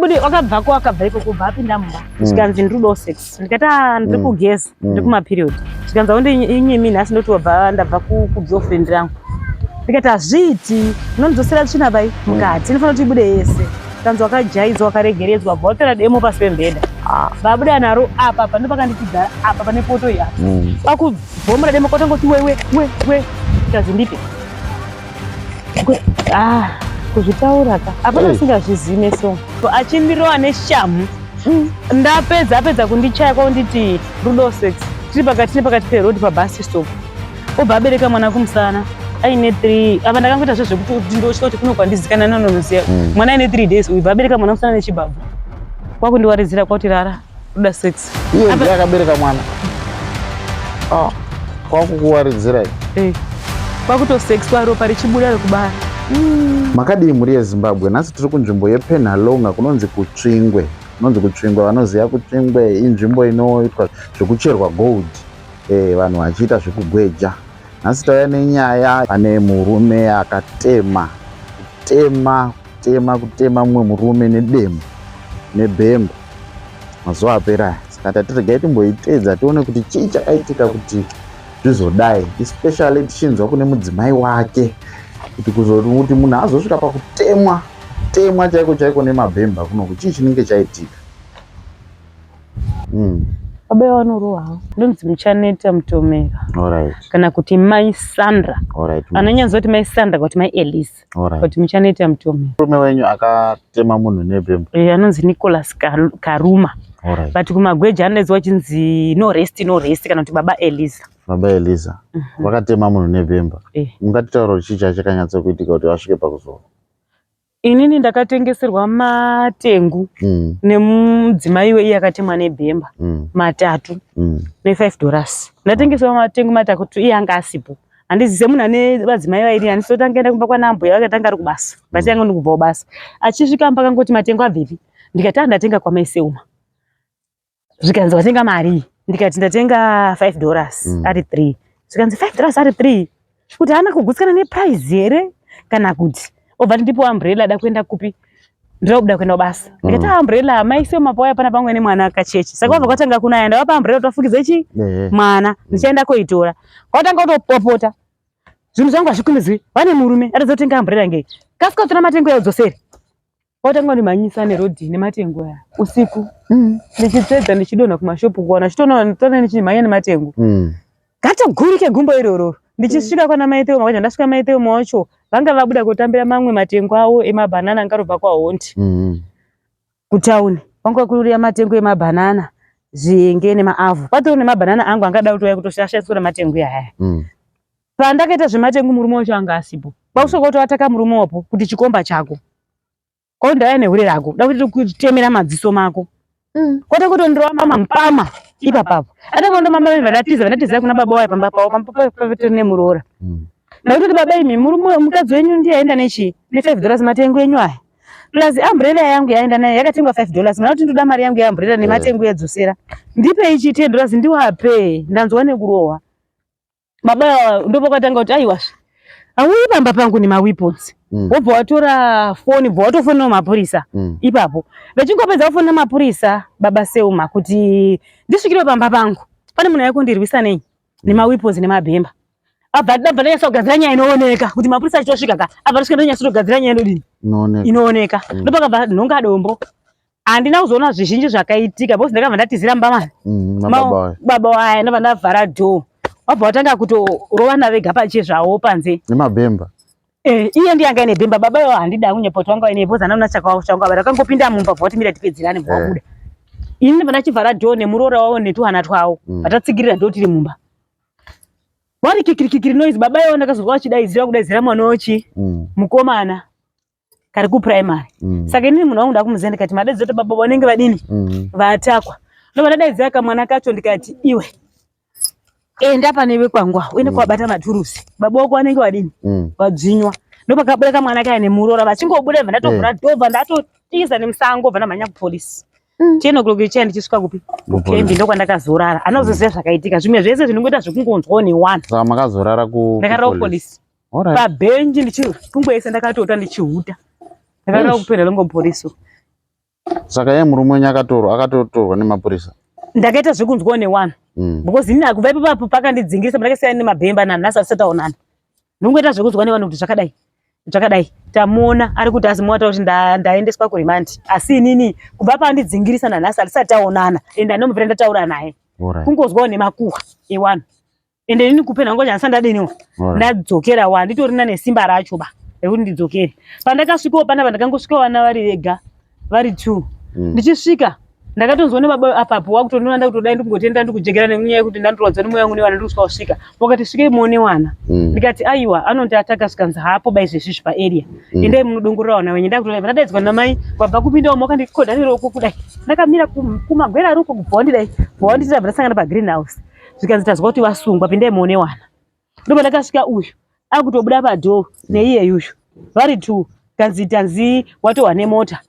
Bude wakabvako wakabva ikoko ubva apinda mumba zvikanzi ndiri kudawo sex ndikati ah ndiri kugeza ndiri kumaperiod zvikanzi aunde inyimi nhasi ndoti wabva ndabva kugirlfriend rangu ndikati hazviiti unondidzosera tsvina pai mukati inofanira kuti ibude yese zvikanzi wakajaidzwa wakaregeredzwa bva watora demo pasi pemubhedha vabuda naro apa apa ndopakanditi gara apa pane poto iyi apa kwakubvomora demo kwatangoti we we we we zvikanzi ndipe Ah, kuzvitaura ka hapana Hey. usingazvizivi neso achindirova neshamhu ndapedza apedza kundichaya kwakunditi rudo sex tiri pakati nepakati peroad pabus stop obva abereka mwana kumusana aine 3 apa ndakangoita zvezvekuti ndotya kuti kuno kwandizikana nanonoziva mwana aine 3 days uyu bva abereka mwana kumusana nechibhabhu kwakundiwaridzira kwakuti rara ruda sex Iye ndiye akabereka mwana. Ah, kwakukuwaridzirai. Eh, kwakutosexwa ropa richibuda rekubara. Makadii mhuri yeZimbabwe? Nhasi tiri kunzvimbo yePenhalonga kunonzi kuTsvingwe. Kunonzi kuTsvingwe, vanoziva kuTsvingwe inzvimbo inoitwa zvekucherwa gold, vanhu vachiita zvekugweja. Nhasi tauya nenyaya pane murume akatema, kutema, kutema, kutema mumwe murume nedemo, nebhemba mazuva apera aya. Saka tati regai timboiteedza tione kuti chii chakaitika kuti zvizodai, especially tichinzwa kune mudzimai wake kuti kuzoti munhu azosvika pakutemwa temwa chaiko chaiko nemabhemba kunoku, chii chinenge chaitika? Baba vanorohwa ndonzi Muchaneta Mutomera. Alright. Kana kuti Mai Sandra. Alright. Anonyanzoti Mai Sandra kuti Mai Elise. Alright. Kuti Muchaneta Mutomera. Murume wenyu akatema munhu nebhemba. Anonzi Nicholas Karuma. Alright. But kumagweja anodaidzwa achinzi no rest no rest kana kuti Baba Eliza. Baba Eliza. Vakatema munhu nebhemba. Mungatitaura kuti chii chakanyatsokuitika kuti vasvike pakuzova? Inini ndakatengeserwa matengu nemudzimai weiye akatemwa nebhemba matatu ne$5. Ndatengeserwa matengu matatu iye anga asipo. Handizi semunhu ane vadzimai vairi handisoti angaenda kumba kwana ambuya vakati anga ari kubasa. But anga ndikubvawo basa. Achisvika pamba akangoti matengu abvepi? Ndikati ah ndatenga kwamai Seuma. Zvikanzi watenga mari? Ndikati ndatenga $5 ari 3. Zvikanzi $5 ari 3. Kuti haana kugutsikana neprice here kana kuti obva ati ndipo umbrella da kuenda kupi? Ndinoda kubuda kuenda kubasa. Ndikati ah umbrella mai Seuma pauya pana pamwe nemwana kacheche. Saka wabva kwatanga kunaya ndavapa umbrella kuti vafukidze chi mwana ndichaenda koitora. Kwatanga kutopopota. Zvinhu zvangu hazvikumidzwi. Vane murume atadza kutenga umbrella ngei? Kasika kutora matengo yaudzosere. Kwatanga kundimhanyisa nerodhi nematengu aya usiku. Ndichitsvedza ndichidonha kumashopu kuwana chitoona tona ndichimhanya nematengu. Gatogurike gumbo iroro. Ndichisvika kwana mai Theo makacha ndasvika mai Theo wacho vanga vabuda kutambira mamwe matengu avo emabhanana angarobva kwaHondi. Kutauni. Vanga kuriya matengu emabhanana zvienge nemaavhu. Patori nemabhanana angu angada kutouya kutoshashaiswa nematengu aya. Pandakaita zvematengu murume wacho anga asipo. Kwakusvika kuti wataka murume wapo kuti chikomba chako. Kwakuti ndauya nehure rako. Da kuti kutemera madziso mako. Kwete kutondirova mama mpama ipapapo. Atanga kundomama vandatiza vandatiza kuna baba waye pamba pavo pamba patori nemuroora. Ndakuti baba imi murume mukadzi wenyu ndiye aenda nechi ne $5 matengu enyu aya. Plus umbrella yangu yaenda nayo yakatengwa $5. Mwana kuti ndoda mari yangu yeumbrella nematengu yadzosera. Ndipe ichi $10 ndiwape. Ndanzwa nekurohwa. Baba ndopakatanga kuti aiwa hauyi pamba pangu nemaweapons. Wobva watora foni bva watofonera mapurisa ipapo. Vachingopedza kufonera mapurisa baba Seuma kuti ndisvikire pamba pangu. Pane munhu aikundirwisa nei nemaweapons nemabhemba. Abva ndabva ndanyatsa kugadzira nyaya inooneka kuti mapurisa achitosvika ka. Abva ndasvika ndanyatsa kugadzira nyaya inodini? Inooneka. Ndopakabva nhonga dombo. Handina kuzoona zvizhinji zvakaitika because ndakabva ndatizira mumba mani. Baba waya ndabva ndavhara door. Wabva watanga kutorovana vega pachezvawo panze. Nemabhemba. Iye ndiye anga aine bhemba baba iwo handida kunyepa kuti wanga aine because handina chakanga vara kangopinda mumba bva watimira tipedzerane bva wabuda. Ini ndabva ndachivhara door nemuroora wavo netuhana twavo. Vatatsigirira door tiri mumba. Wari kikiri kikiri noise baba iwo ndakazonzwa vachidaidzira kudaidzira mwana wechi mukomana. Kari kuprimary. Saka inini munhu wangu ndakumuziva ndikati madaidzira kuti baba vanenge vadini? Vatakwa. Ndobva ndadaidzira kamwana kacho ndikati iwe enda pane vekwangu avo uende kwabata maturusi baba wako vanenge vadini? Vadzvinywa. Ndopakabuda kamwana kaya nemuroora vachingobuda bva ndatovhura door bva ndatotiza nemusango bva ndamhanya kupolisi. 10 o'clock ichaya ndichisvika kupi? Kukembi ndokwandakazorara. Anozoziva zvakaitika. Zvimwe zvese zvinongoita zvekungonzwawo newanhu. Saka makazorara Ndakarara kupolisi. Alright. Pabhenji ndichi kungoese ndakatota ndichihuta. Ndakarara Eish. kuPenhalonga polisi. Saka iye murume wenyu akatorwa akatotorwa nemapurisa? Ndakaita zvekunzwawo newanhu because ini kubva ipapo pakandidzingirisa ndakasiyana nemabhemba nanhasi asati taonana. Ndongoita zvekunzwa nevanhu kuti zvakadai zvakadai tamuona ari kuti asi muwata kuti ndaendeswa kurimandi asi inini kubva paandidzingirisa nanhasi hatisati taonana ende andomubvira ndataura naye kungozwawo nemakuhwa ewanhu ende inini kupena ngoja ndisati ndadiniwo ndadzokera wa nditorina nesimba racho ba rekuti ndidzokere pandakasvikawo panapa ndakangosvika vana vari vega vari two ndichisvika ndakatonzwa nebaba apapo wakutondiona ndakutodai ndikungotenda ndikujekera nenyaya yekuti ndandorwadza nemweya wangu nevana ndikusvika kusvika wakati svikei muone wana ndikati aiwa anonti ataka svikanzi haapo ba izvezvizvi paarea endai munodongorera wana wenyu ndakutodai ndadaidzwa namai wabva kupinda umo wakandikodha neruoko kudai ndakamira kumagwera ari uko kubva wandidai bva wanditi tabva tasangana pagreen house zvikanzi tazwa kuti vasungwa pindai muone wana ndopa ndakasvika uyu akutobuda padhoo neiye yuyu vari two kanzi tanzi watohwa nemota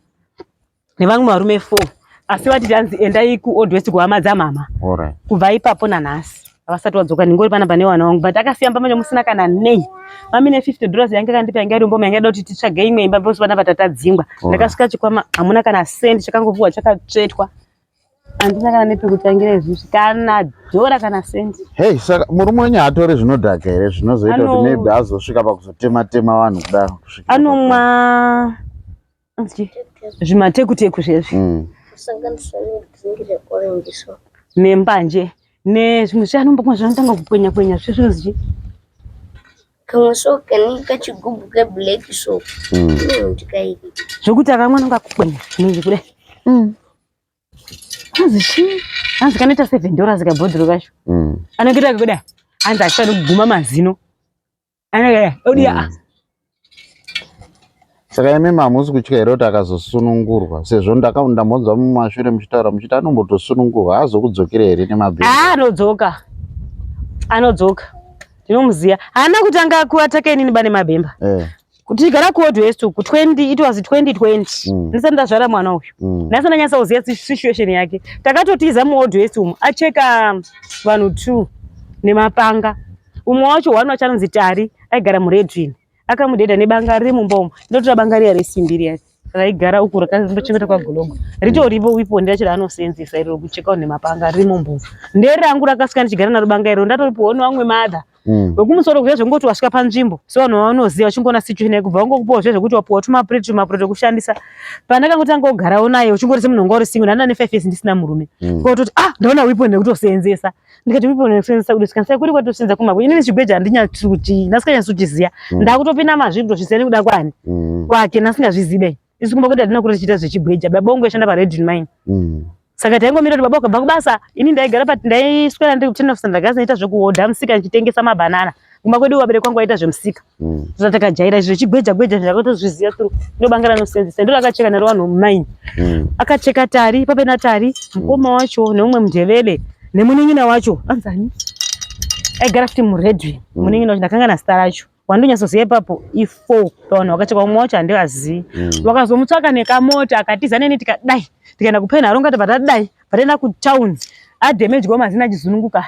nevamwe varume four asi vati tanzi endai kuold west kuhama dzamama kubva ipapo nanhasi havasati vadzoka ndingori pana pane wana wangu but akasiya mba manje musina kana nei mami ne 50 dollars yange akandipa yange iri mboma yange yaida kuti titsvage imwe imba because pana patatadzingwa ndakasvika chikwama hamuna kana sendi chakangopuwa chakatsvetwa handina kana nepekutangira izvizvi kana dhora kana sendi. Hey, saka murume wenyu haatore zvinodhaka here zvinozoita kuti maybe azosvika pakuzotema tema vanhu kudaro? Anomwa zvimatekuteku zvezvi nembanje nezvimwe zve anombomwa zvinotanga kukwenya kwenya zve zvinonzi chii? Kamwe so kanenge kachigubhu keblack so ndikairi zvekuti akamwa anonga akukwenya zvinonzi kudai hanzi chii hanzi kanoita $7 kabhodhoro kacho anongoita kudai hanzi achifana kuguma mazino anenge odiya Saka imi hamusi kutya here kuti akazosunungurwa sezvo ndambonzwa mumashure muchitaura muchiti anombotosunungurwa haazokudzokera here nemabhii? Anodzoka, anodzoka, ndinomuziva. Haana kutanga kuataka inini bane mabhemba kuti tigara kuOld West uku 20 it was 2020 ndisati ndazvara mwana uyu ndasati ndanyatsa kuziva situation yake. Takatotiza muOld West umu acheka vanhu 2 nemapanga. Umwe wacho one wacho anonzi Tari aigara muRedwin akamudhedha nebanga riri mumba umu. Ndotora banga riya resimbi riya raigara uku rakandochengeta kwagologo ritoripo weapon racho raanoseenzesa iro kucheka nemapanga riri mumba umu. Nderangu rakasvika ndichigara naro banga iro ndatoripiwa nevamwe mother wekumusoro kuya zvongoti wasvika panzvimbo sevanhu vavanoziva vachingoona situation yako kubva vangokupawo zve zvekuti wapuwa tumapureti tumapureti ekushandisa. Pandakangotanga kugarawo naye uchingori semunhu wanga uri single ndanga ndane 5 years ndisina murume kwakutoti ah ndaona weapon yekutoseenzesa ndikati weapon yekuseenzesa kuti sika kuri kwatoseenzesa kumabwe inini chigweja handinyatsuti ndasikanyatsochiziya ndakutopinda mazviri kutozviziya nekuda kwani kwake ndasingazvizive isu kumba kwedu hatina kuri tichiita zvechigweja baba vangu vaishanda paRedwin mine saka taingomira kuti baba ukabva kubasa ini ndaigara pa ndaiswera ndiri kuturn off standard ndaita zvekuhodha musika ndichitengesa mabhanana kumba kwedu vabereki vangu vaita zvemusika saka takajaira izvi zvechigweja gweja zvakatozviziva through ndobanga ranosenzesa ndiro rakacheka naro vanhu mumaini akacheka Tari pape naTari mukoma wacho neumwe mundevele nemunin'ina wacho anzani aigara futi muRedwin munin'ina wacho ndakanga nazita racho wandonyatsoziva ipapo i4 pavanhu vakachekwa umwe wacho handivazivi wakazomutsvaka nekamota akatiza neni tikadai tikaenda kuPenhalonga tobva tadai bva kutown adhemejwa mazino achizununguka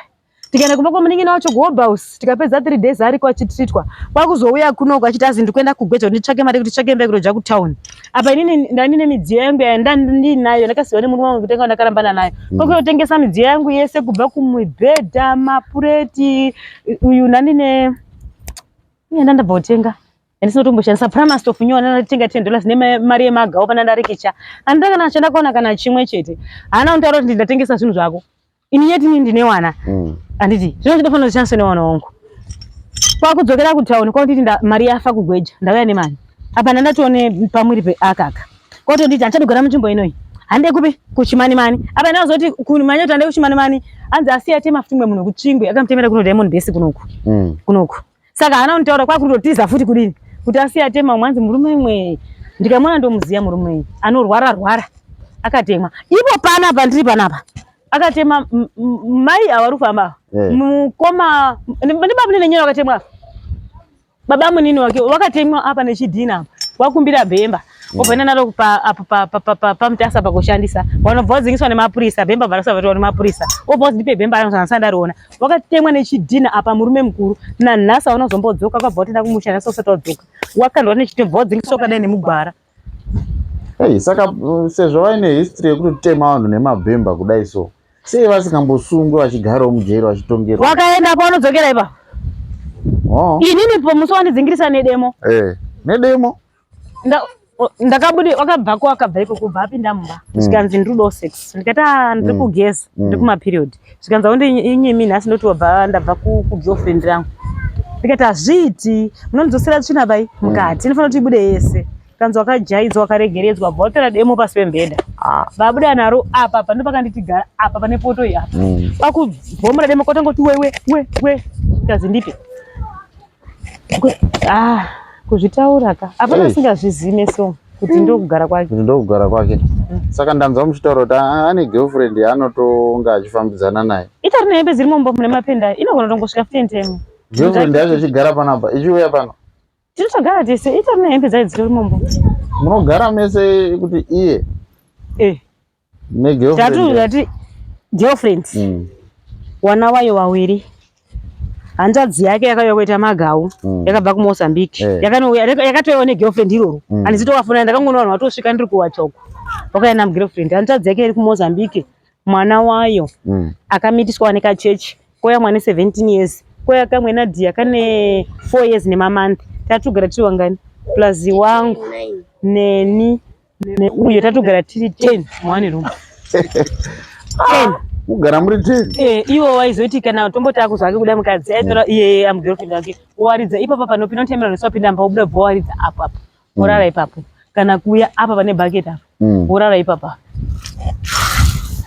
tikaenda kumba kwamunin'ina wacho kuHobhouse tikapedza 3 days ariko achitreatwa kwakuzouya kunoko achiti azi ndikuenda kugweja kuti nditsvake mari kuti tsvake mbe kuroja kutown apa inini ndandine midziyo yangu yandandinayo ndakasiyiwa nemurume wangu kutenga ndakarambana nayo kwakuyotengesa midziyo yangu yese kubva kumibhedha mapureti uyu ndandine iye ndandabva kutenga andisina kutomboshandisa primus stove nyowani ndatenga $10 nemari yemagawo pana ndarikicha handina kana chandakaona kana chimwe chete haana kuntaura kuti ndatengesa zvinhu zvako ini yeti ini ndine wana handiti zvino zvinofanira kushandiswa newana wangu kwakudzokera kutauni kwakunditi mari yafa kugweja ndauya nemari apa ndandatoone pamwiri peakaka kwatonditi handichadi kugara munzvimbo inoyi hande kupi kuchimanimani apa ndazoti kumanya kuti hande kuchimanimani hanzi asiya tema futi mumwe munhu kutsvingwe akamutemera kuno Diamond Base kunoku kunoku saka haana kunitaura kwakutotiza futi kudini kuti asiya tema umwe hanzi murume imwe ndikamuona ndomuziya murume anorwara rwara akatemwa ipo panapa ndiri panapa akatema mai avari kufamba mukoma ndibaba nenyaya wakatemwa baba munini wake wakatemwa apa nechidhina apa wakumbira bhemba obva naro pamutasa pakushandisa vanobva vadzingiswa nemapurisa bhemba bva rasavatiwa nemapurisa obva wazi ndipe bhemba rangu ndariona wakatemwa nechidhina apa murume mukuru nanhasi hauna kuzombodzoka kwabva watenda kumusha nhasi usati wadzoka wakandwa nechidhina bva wadzingiswa wakadai nemugwara. Hey, saka sezvo vaine history yekutotema vanhu nemabhemba kudai so sei vasingambosungwi vachigarawo mujeri vachitongerwa? Wakaenda pa unodzokera ipa. Oh. Inini po musi wandidzingirisa nedemo. Eh, nedemo. Ndakabude wakabvako wakabva iko kubva apinda mumba. Zvikanzi ndiri kudawo sex. Ndikati ah ndiri kugeza, ndiri kuma period. Zvikanzi aundi inyimi nhasi ndoti wabva ndabva ku girlfriend rangu. Ndikati hazviiti, munondidzosera tsvina pai mukati, inofanira kuti ibude yese. Kanzi wakajaidzwa wakaregeredzwa bva watora demo pasi pembhedha. Vabuda naro apa apa ndopakanditi gara apa pane poto iyi apa. Kwakubvomora demo kwatangoti we we we we. Kazi ndipe. Ah, kuzvitaura ka. Hapana asingazvizive so kuti ndokugara kwake. Kuti ndokugara kwake. Saka ndanzwa muchitaura kuti ane girlfriend yaanotonga achifambidzana naye. Itori nehembe dziri mumba mune mapenda. Inogona kutongosvika futi ntemo. Girlfriend yacho ichigara panapa, ichiuya pano. Tinotogara tese, itori nehembe dzayo dzitori mumba. Munogara mese kuti iye Eh. negirlfriend. Tatu tati girlfriend. Wana wayo wawiri. Hanzvadzi yake yakauya kuita magau yakabva kuMozambique. Yakanouya yakatouyawo negirlfriend iroro. Handisi towafuna ndakangoona vanhu vatosvika ndiri kuwachoko. Wakauya namugirlfriend. Hanzvadzi yake iri kuMozambique. Mwana wayo akamitiswa nekachechi. Kouya mwana 17 years. Kouya kamwe naDhiya kane 4 years nemamonth. Tatogara tiri wangani? Plus wangu neni neuyo tatogara tiri 10 muone room. 10. Kugara muri 10? Eh, iwo waizoti kana tomboti akuzwa kuda mukadzi aitora iye am girlfriend wake waridza ipapa panopinda unotemera neswapinda mba wobuda bva waridza apo apo worara ipapo kana kuuya apa pane bucket apa worara ipapa.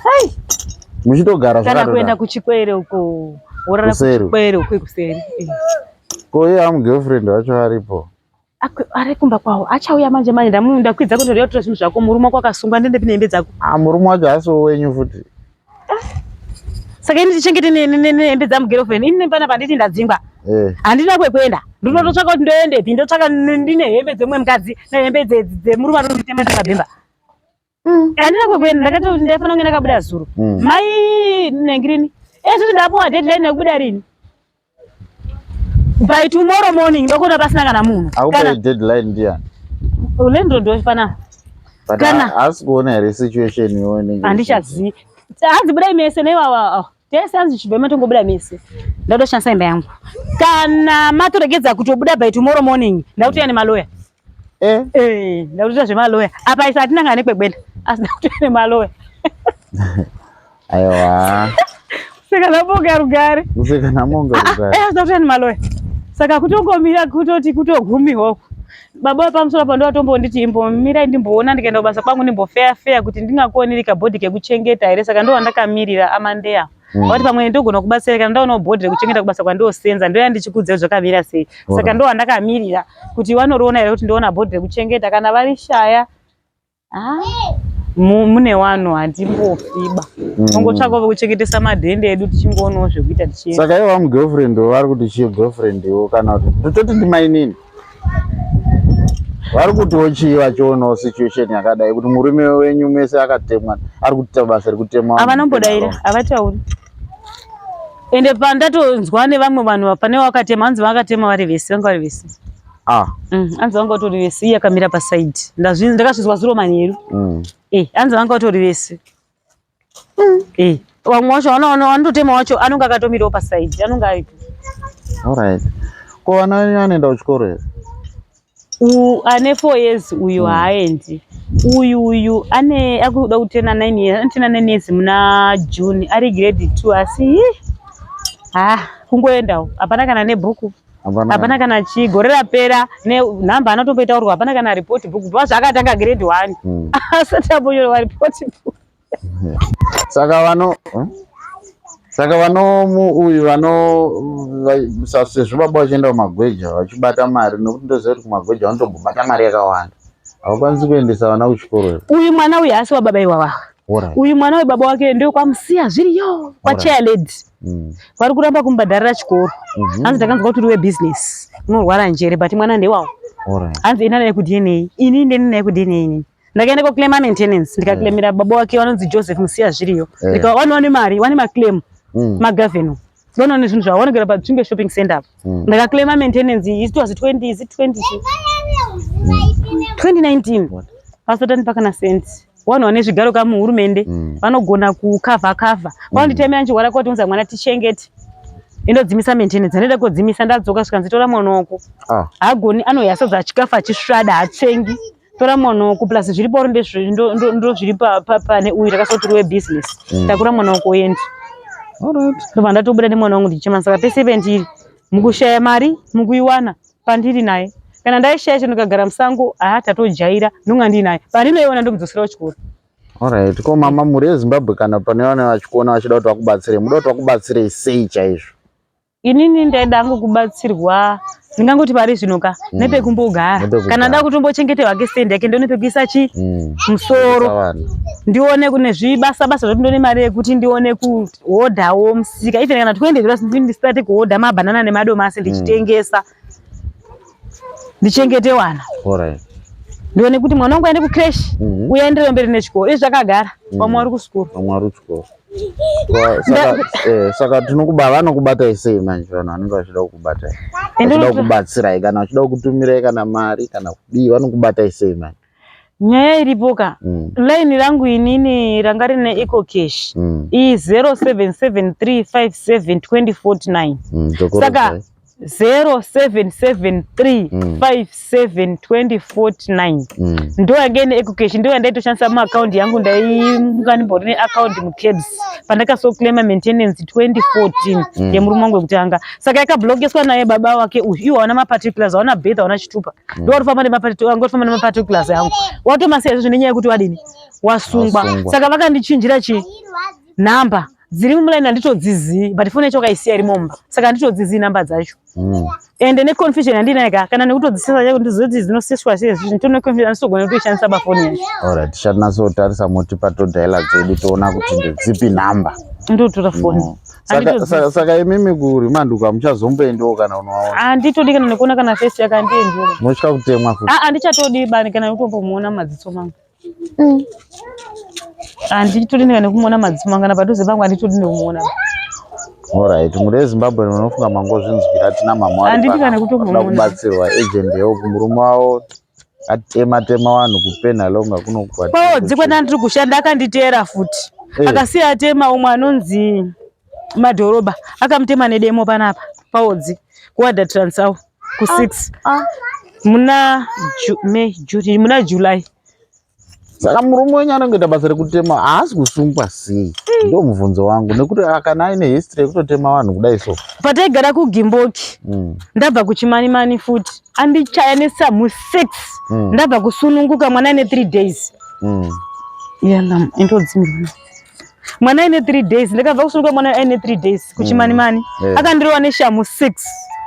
Hai. Muchitogara kana zvakadaro. Kuenda kuchikwere uko worara kuchikwere uko kuseri. Ko iye am girlfriend wacho aripo? Ari kumba kwawo achauya manje manje ndakwidza kuti ndoda kutora zvinhu zvako murume wako akasungwa ndiende pine hembe dzako. Ah, murume wacho haasi wenyu futi. Saka ini tichengete nehembe dzamu girlfriend ini pana panditi ndadzingwa. Handina kwekuenda. Ndinototsvaka kuti ndoendepi ndotsvaka ndine hembe dzemumwe mukadzi nehembe dzemurume anonditema ndakabhemba. Handina kwekuenda ndakatoti ndaifanira kunge ndakabuda zuro. Mai nengirini. Ezvizvi ndapuwa deadline yekubuda rini? By tomorrow morning ndokona pasina kana munhu. Akupa deadline ndiani? Landlord wacho pana. Kana haasi kuona here situation iyoyo inenge? Handichazivi. Hanzi budai mese neiwawa. Tese hanzi chibva matongobuda mese. Ndadoshandisa imba yangu. Kana matoregedza kutobuda by tomorrow morning ndakutoya nemaloya. Eh, ndakutoita zvemaloya. Apa isa hatina kana nekwegwenda. Asi ndakutoya nemaloya. Aiwa. Saka namonga rugare. Saka namonga rugare. Eh, ndakutoya nemaloya. Saka kutongomira kutoti kutogumiwa uku. Baba pamusoro pa ndovatombonditi imbomirai ndimboona ndikaenda kubasa kwangu ndimbofeya feya kuti ndingakuoneri kabhodhi kekuchengeta here. Saka ndowandakamirira amandeya. Vati pamwe ndogona kubatsira kana ndaonawo bhodhi rekuchengeta kubasa kwandosenza ndoya ndichikuudza zvakamira sei. Saka ndowandakamirira kuti vanoriona here kuti ndoona bhodhi rekuchengeta kana varishaya. Mune wanhu handimbofiba. Ongotsvakawo vekuchengetesa madhende edu tichingoonawo zvekuita tichienda. Saka ivo vamu girlfriend vari kuti chii girlfriend iwo kana kuti ndototi ndimainini. Vari kutiwo chii vachionawo situation yakadai kuti murume wenyu mese akatemwa ari kuita basa rekutemwa. Avanombodaira, havatauri. Ende pandatonzwa nevamwe vanhu pane vakatema hanzi vakatema vari vese vanga vari vese. Hanzi vanga vatori vese iye akamira paside. Ndakazvizwa zuro manheru. Hanzi vanga vatori vese. Vamwe wacho vanototema wacho anonge akatomirawo paside anonge aripo. Alright. Ko vana venyu vanoenda kuchikoro here? Ane 4 years uyu haaendi. Uyu ane akuda kutena 9 years, anotena 9 years muna June ari grade 2 asi kungoendawo hapana kana nebhuku. Hapana kana chii gore rapera nenhamba anotomboitaurwa hapana kana report book kubva zvaakatanga grade 1 asati ambonyorwa report book. Saka vano saka vano uyu vano sezvo baba vachienda kumagweja vachibata mari nokuti ndoziva kuti kumagweja vanotombobata mari yakawanda havakwanisi kuendesa vana kuchikoro here? Uyu mwana uyu haasi wababa iwawa. Uyu mwana uyu baba wake ndokwamusiya zviriyo kwachair lady. Vari kuramba kumubhadharira chikoro. Hanzi ndakanzwa kuti uri webusiness unorwara njere but mwana ndewawo. Hanzi ina naye kuDNA ini ndini naye kuDNA inini. Ndakaenda kuclaima maintenance ndikaclaimira baba wake vanonzi Joseph Musiya zviriyo. Ndikawana wane mari wane maclaim magavheno vanoona zvinhu zvavo vanogara paTsvimbe shopping center apo. Ndakaclaima maintenance it was 20 is it 20 2019. Pasatani pakana sense. Vanhu vane zvigaro ka muhurumende vanogona kukavha kavha. Kwaunditemera nchihwara kwati unza mwana tichengete. Indodzimisa maintenance. Ndinoda kodzimisa ndadzoka zvikanzi tora mwana wako. Ah. Haagoni anoya sadza chikafu achisvada haatsengi. Tora mwana wako plus zviripo uri ndezvi ndo ndo ndo zviri pa pa pane uyu takasoti uri webusiness. Takura mwana wako uende. Alright. Ndobva ndatobuda nemwana wangu ndichichema saka pese pendiri mukushaya mari mukuiwana pandiri naye kana ndaishaya chinhu ndikagara musango haa tatojaira ndonga ndiinaye pandinoiona ndomudzosera kuchikoro. Alright, ko mama mhuri yeZimbabwe kana pane vane vachikuona vachida kuti vakubatsirei, muda kuti vakubatsirei sei chaizvo? Inini ndaida hangu kubatsirwa ndingangoti pari zvino ka nepekumbogara Nepekugara. kana nda kutombochengeterwa ke stand yake ndione pekuisa chi musoro Vanhu. ndione kune zvibasa basa zvoti ndione mari yekuti ndione kuhodhawo musika even kana 20 dollars ndisati kuhodha mabhanana nemadomasi ndichitengesa ndichengete wana Alright. ndione kuti mwana wangu aende kucreche uye aenderere mberi nechikoro izvi zvakagara vamwe vari kusukuru. Vamwe vari kuchikoro. Kwa- Saka saka tinokuba vanokubatai sei manje vanhu vanenge vachida kukubatai? Ende Vachida unoto- kukubatsirai kana vachida kukutumirai kana mari kana kudii vanokubatai sei manje? Nyaya iripo ka line rangu inini ranga rine ecocash i 0773572049. Saka 0773572049 ndo yange ine ecocash, ndo yandaitoshandisa muaccount yangu. Ndainga ndimbori neaccount muCabs pandakasoclaima maintenance 2014 yemurume wangu wekutanga. Saka yakablokeswa naye baba wake uyu. Iwo hauna maparticulars, hauna birth, hauna chitupa, ndo warifamba nemaparticulars nemaparticulars yangu watomasiya izvozvo nenyaya yekuti wadini wasungwa. Wasungwa. Saka vakandichinjira chi nhamba dziri mulaini handitodzizii, but foni yacho wakaisiya iri mumba, saka handitodzizii namba dzacho. Ende neconfusion yandinayo ka kana nekutodzisesa chaiko ndizoti dzinoseswa sei izvi nditone confusion, handisogona kutoishandisa pafoni yacho. Alright, tichanatsotarisa motipa todhaila dzedu toona kuti ndedzipi nhamba. Ndotora foni. Saka, Handitodzisi. saka imimi kurimanduka muchazomboendawo kana unovaona? Handitodi kana nekuona kana face yake, handiendiwo. Motya kutemwa futi. Ah, handichatodi bani kana nekutombomuona mumadziso mangu. Handitodi kana nekumuona madziso mangu, kana padhuze pangu handitodi nekumuona. Alright, mhuri yeZimbabwe munofunga mangozvinzwira, tina mama vari Handiti kana panapa, kutombomuona. vanoda kubatsirwa agent help. Murume wavo atema tema vanhu kuPenhalonga kuno. Kwaodzi kwandanga ndiri kushanda akanditeera futi. Akasiya atema umwe anonzi Madhoroba, akamutema nedemo panapa paOdzi kuWada Transau ku6 muna May, June, muna July. Saka murume wenyu anongoita basa rekutema haasi kusungwa sei? Ndo mubvunzo wangu, nekuti kana aine history yekutotema vanhu kudai so. Pataigara kuGimboki, ndabva kuChimanimani futi andichaya nesamhu 6. Ndabva kusununguka mwana ane 3 days. Yana indodzimirwa mwana aine 3 days. Ndakabva kusununguka mwana aine 3 days kuChimanimani. Akandirova neshamhu 6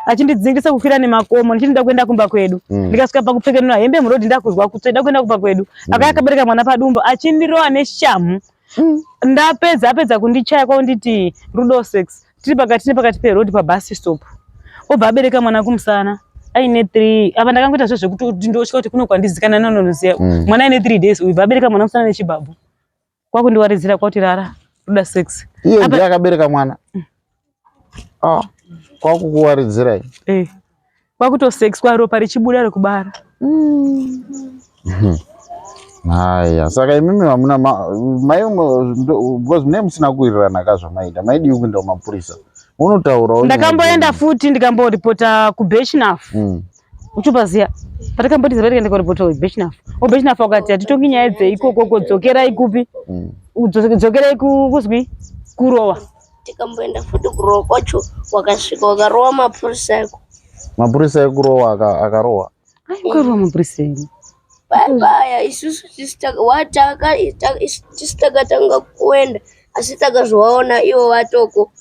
achindidzingisa kukwira nemakomo ndichiti nda kuenda kumba kwedu. Ndikasvika pakupfekenura hembe murodhi ndakuzwa kutsva, nda kuenda kumba kwedu. Akauya akabereka mwana padumbu achindirova neshamhu. Ndapedza apedza kundichaya kwaunditi rudo sex tiri pakati nepakati peroad pabus stop, obva abereka mwana kumusana aine 3. Apa ndakangoita zve zvekuti ndosvika kuti kuno kwandizikana nononoziya. Mwana aine 3 days uyu, bva abereka mwana musana nechibhabhu kwakundiwaridzira kwauti rara ruda sex. Iye ndiye akabereka mwana. Ah, kwakukuwaridzirai. Eh, kwakutosex kwa ropa richibuda rekubara. Haya, saka imimi hamuna mai because mune musina kuwirirana ka zvamaida, maidii kuenda kumapurisa unotaurawo nyaya Ndakamboenda dzenyu? Futi ndikamboripota kuBirchenough. Uchupaziya patakamboti zvatika ndikaripota kuBirchenough, oBirchenough wakati hatitongi nyaya dzeikoko, dzokerai kupi? Dzokerai kuzwi kuRowa. Tikamboenda futi kuRowa kwacho, wakasvika wakarowa mapurisa eko. Mapurisa ekuRowa akarohwa? Aikarowa mapurisa edu. Paya isusu tisu takatanga kuenda, asi takazovaona ivo vatoko.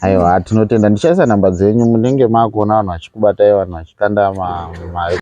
Aiwa, tinotenda. Ndichaisa namba dzenyu, munenge makuona vanhu vachikubatai, vanhu vachikanda mari.